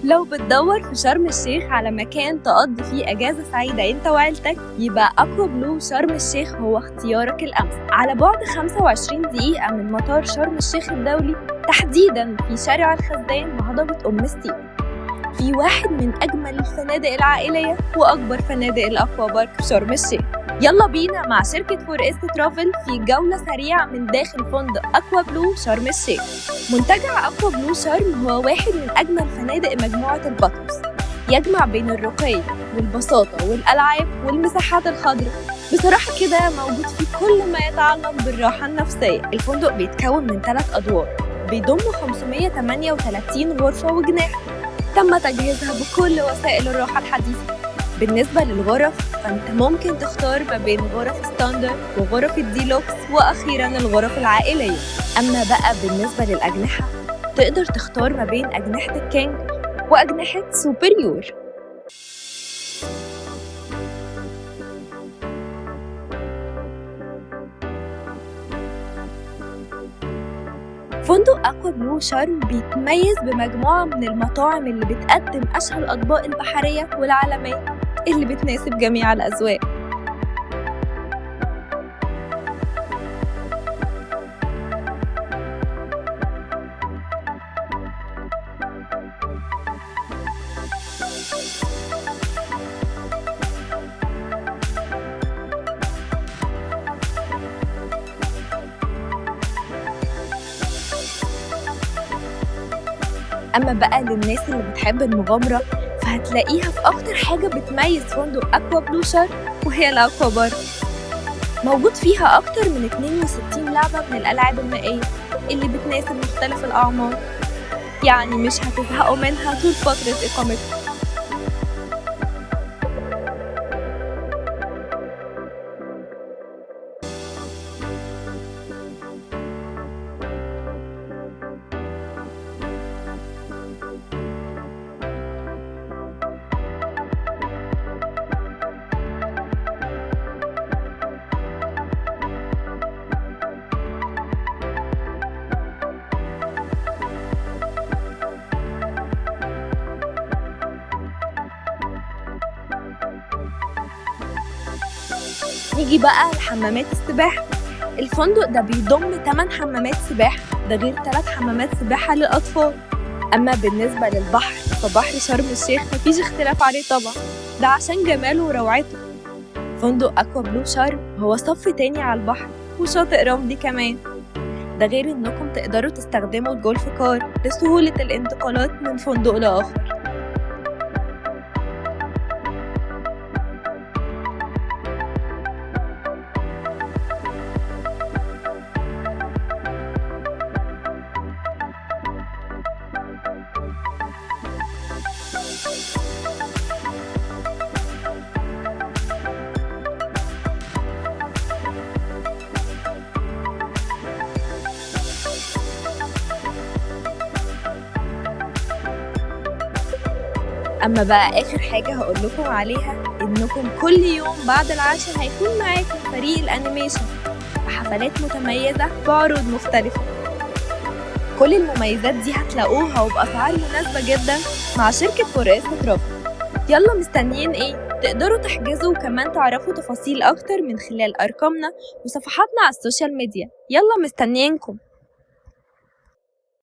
لو بتدور في شرم الشيخ على مكان تقضي فيه أجازة سعيدة أنت وعيلتك، يبقى أكوا بلو شرم الشيخ هو اختيارك الأمثل. على بعد 25 دقيقة من مطار شرم الشيخ الدولي، تحديدا في شارع الخزان وهضبة أم ستيف، في واحد من أجمل الفنادق العائلية وأكبر فنادق ال aqua park في شرم الشيخ. يلا بينا مع شركة فور إست ترافل في جولة سريعة من داخل فندق أكوا بلو شرم الشيخ. منتجع أكوا بلو شرم هو واحد من أجمل فنادق مجموعة الباتروس، يجمع بين الرقي والبساطة والألعاب والمساحات الخضراء. بصراحة كده موجود فيه كل ما يتعلق بالراحة النفسية. الفندق بيتكون من 3 أدوار، بيضم 538 غرفة وجناح تم تجهيزها بكل وسائل الراحة الحديثة. بالنسبة للغرف فأنت ممكن تختار ما بين غرف standard وغرف الديلوكس وأخيراً الغرف العائلية. أما بقى بالنسبة للأجنحة تقدر تختار ما بين أجنحة ال king وأجنحة superior. فندق أكوا بلو شرم بيتميز بمجموعة من المطاعم اللي بتقدم أشهى الأطباق البحرية والعالمية اللي بتناسب جميع الأذواق. أما بقى للناس اللي بتحب المغامرة فهتلاقيها في أكتر حاجة بتميز فندق أكوا بلو شرم، وهي ال aqua park. موجود فيها أكتر من 62 لعبة من الألعاب المائية اللي بتناسب مختلف الأعمار، يعني مش هتزهقوا منها طول فترة إقامتكم. نيجي بقى لحمامات السباحة. الفندق ده بيضم 8 حمامات سباحة، ده غير 3 حمامات سباحة للأطفال. أما بالنسبة للبحر فبحر شرم الشيخ مفيش اختلاف عليه طبعا، ده عشان جماله وروعته. فندق أكوا بلو شرم هو صف تاني على البحر وشاطئ رملي كمان، ده غير انكم تقدروا تستخدموا الجولف كار لسهولة الانتقالات من فندق لآخر. أما بقى آخر حاجة هقول لكم عليها إنكم كل يوم بعد العشاء هيكون معاكم فريق ال animation بحفلات متميزة بعروض مختلفة. كل المميزات دي هتلاقوها وبأسعار مناسبة جدا مع شركة فور إست ترافل. يلا مستنيين إيه؟ تقدروا تحجزوا وكمان تعرفوا تفاصيل أكتر من خلال أرقامنا وصفحاتنا على ال social media. يلا مستنيينكم.